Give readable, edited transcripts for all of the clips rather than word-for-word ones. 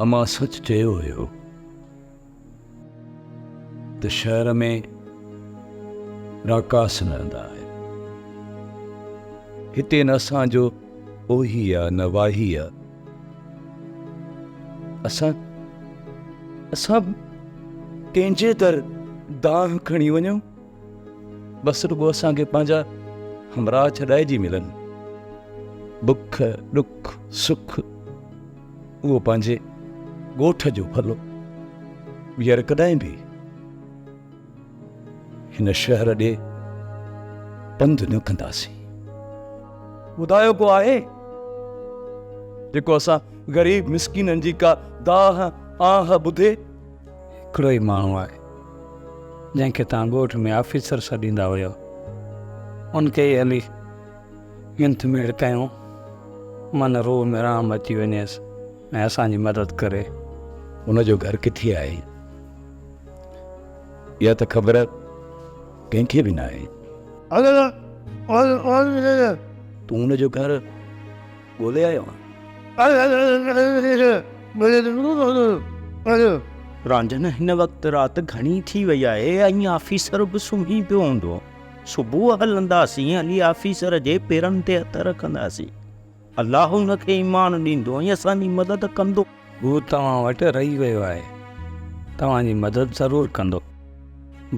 امان سچ چيو هيو ته شهر ۾ راڪاس رهندا آهن. هتي نه اسان جو اوهي آ نه واهي آ. اسان اسان ڪنهن جي در دانهن کڻي وڃون؟ بس رڳو اسان کي پنهنجا همراهه ڇڏائجي ملن. بک، ڏک، سک اهو پنهنجي ڳوٺ جو ڀلو. ٻيهر ڪڏهن به هن شهر ڏي پنڌ نه ڪنداسين. ٻڌايو ڪو آهي جيڪو اسان غريب مسڪينن جي ڪا دانهن آهه ٻڌي؟ هڪڙو ئي ماڻهو آهي جنهن کي توهان ڳوٺ ۾ آفيسر سڏيندا هيو. ان کي ئي هلي منٿ ميڙ ڪيون، من روح ۾ رحم اچي وڃيس ۽ اسان جي مدد ڪري. ان جو گهر ڪٿي آهي؟ اها ته خبر ڪنهن کي به ناهي. تون ان جو گهر ڳولي آيو آهين؟ رانجهن هن وقت رات گهڻي ٿي وئي آهي ۽ آفيسر به سمهي پيو هوندو. صبح هلنداسين هلي آفيسر جي پيرن تي هٿ رکنداسين. الله هن کي ايمان ڏيندو ۽ اسان جي مدد ڪندو. هو توهان وٽ رهي ويو آهي. توهان جي مدد ضرور ڪندو.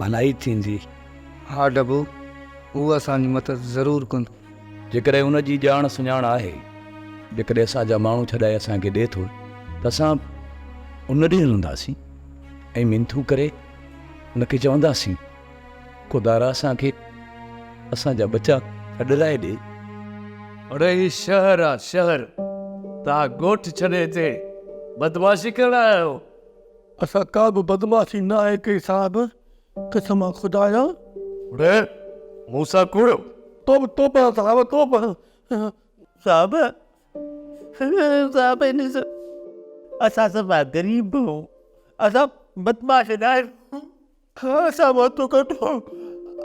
ڀلائي ٿيندي. ها ڊبو، هو اسان جي مدد ضرور ڪندو. جيڪڏهن ان جي ڄاڻ سڃاڻ آهي، جيڪڏهن اسان جا ماڻهو ڇڏائي اسان کي ڏئي ٿو ته اسان ان ڏي هلنداسين ۽ منٿون ڪري ان کي چونداسين، خدارا اسان کي اسان جا ٻچا ڇڏرائي ڏي. اڙي هي شهر آ شهر، توهان ڳوٺ ڇڏي هتي بدمعاشي ڪرڻ آيا آهيو؟ اسان ڪا به بدمعاشي ناهي ڪئي صاحب، قسم آ خدا جا. اڙي مون سان ڪوڙيو. توبه توبه صاحب توبه. صاحب صاحب ڏس اسان سڀ غريب آهيون، اسان بدمعاش ناهيون. اسان وتو ڪڍو،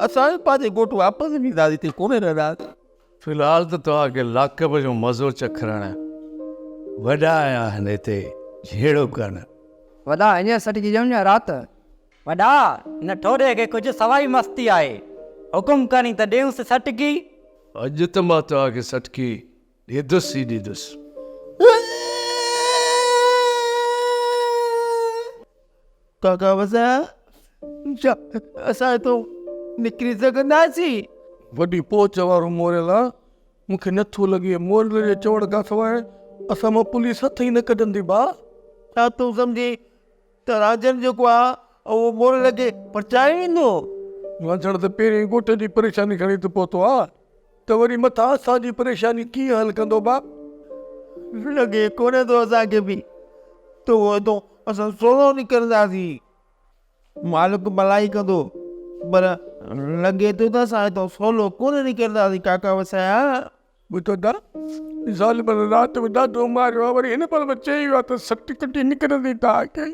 اسان پنهنجي ڳوٺ واپس وينداسين، هتي ڪونه رهنداسين. في الحال ته توهان کي لاڪپ جو مزو چکرائڻ وڏا آيا آهن هتي جهيڙو ڪرڻ. وڏا هينئر سڏجي ڏيون يا رات؟ وڏا هن ٺوڏي کي ڪجهه سوائي مستي آهي، حڪم ڪرين ته ڏيونس سٽڪي. اڄ ته مان توهان کي سٽڪي ڏيندس ئي ڏيندس. ڪاڪا وسايا ڇا اسان هتو نڪري سگهنداسين؟ وڏي پهچ وارو موريل آ، مون کي نٿو لڳي موريل جي چوڻ کان سواء اسان مان پوليس هٿ ئي نه ڪڍندي ڀاء. ڇا تون سمجهين ته رانجهن جيڪو آ اهو موريل کي پرچائي ويندو؟ رانجهڻ ته پهرين ئي ڳوٺ جي پريشاني کڻي ته پهتو آ ته وري مٿان اسان جي پريشاني ڪيئن حل ڪندو ڀاء؟ لڳي ڪونه ٿو اسان کي به ته اهو هتو اسان سولو نڪرنداسين. مالڪ ڀلائي ڪندو پر لڳي ٿو ته اسان هتان سولو ڪونه نڪرنداسين ڪاڪا وسايا. ٻڌو ته ظالمن رات به ڏاڍو ماريو آهي وري هن مهل به چئي ويو آهي ته سٽ ڪٽي نڪرندي توهان کي.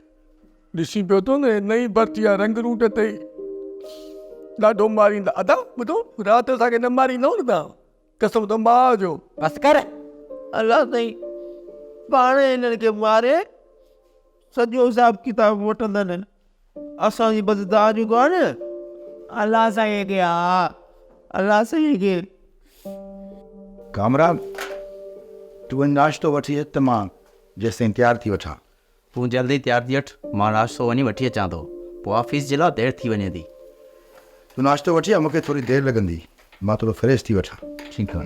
ڏسين پيو ٿو نه هي نئين ڀرتي آهي رنگ روٽ اٿئي ڏاڍو ماريندا. ادا ٻڌو رات اسان کي نه ماريندؤ نه توهان قسم اٿو ماء جو. بس ڪر. الله سائين پاڻ هنن کي ماري سڄو حساب ڪتاب وٺندن. اسان جي بس دعا جيڪو آهي نه الله سائين کي آ الله سائين کي. ڪامران تون وڃ ناشتو وٺي اچ ته مان جيستائين تيار ٿي وٺان. تون جلدي تيار ٿي وٺ مان ناشتو وڃي وٺي اچان ٿو پوء آفيس جي لاء دير ٿي وڃي ٿي. تون ناشتو وٺي آ مون کي ٿوري دير لڳندي مان ٿورو فريش ٿي وٺان. ٺيڪ آ.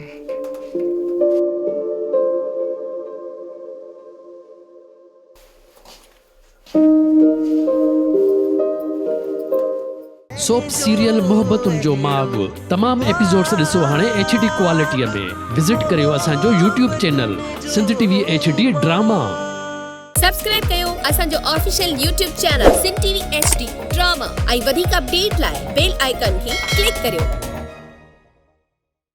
سوپ سيريل محبتن جو ماڳ تمام ايپيسوڊس ڏسو هاڻي ايڇ ڊي ڪوالٽي ۾ وزٽ ڪريو اسان جو YouTube channel Sindh T V H D drama. Subscribe ڪيو اسان جو official YouTube channel Sindh T V H D drama ۽ وڌيڪ اپڊيٽ لاء بيل آئيڪان کي ڪلڪ ڪريو.